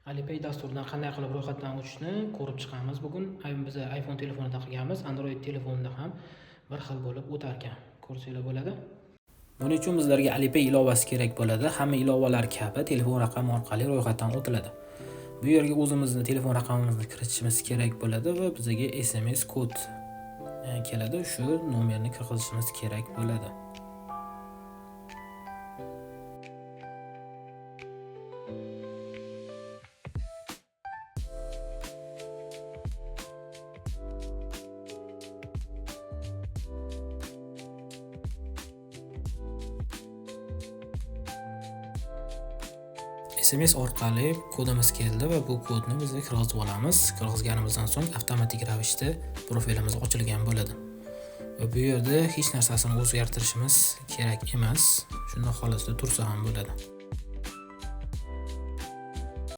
Alipay dasturidan qanday qilib ro'yxatdan o'tishni ko'rib chiqamiz bugun. Biz iPhone telefonida qilganmiz, Android telefonida ham bir xil bo'lib o'tar ekan. Ko'rsanglar bo'ladi. Buning uchun bizlarga Alipay ilovasi kerak bo'ladi. Hamma ilovalar kabi telefon raqami orqali ro'yxatdan o'tiladi. Bu yerga o'zimizni telefon raqamimizni kiritishimiz kerak bo'ladi va bizga SMS kod keladi. Shu nomerni kirgizishimiz kerak bo'ladi. SMS orqali kodimiz keldi va bu kodni biz kirgizib olamiz. Kirgizganimizdan so'ng avtomatik ravishda profilimiz ochilgan bo'ladi. Va bu yerda hech narsasini o'zgartirishimiz kerak emas. Shunday holatda tursa ham bo'ladi.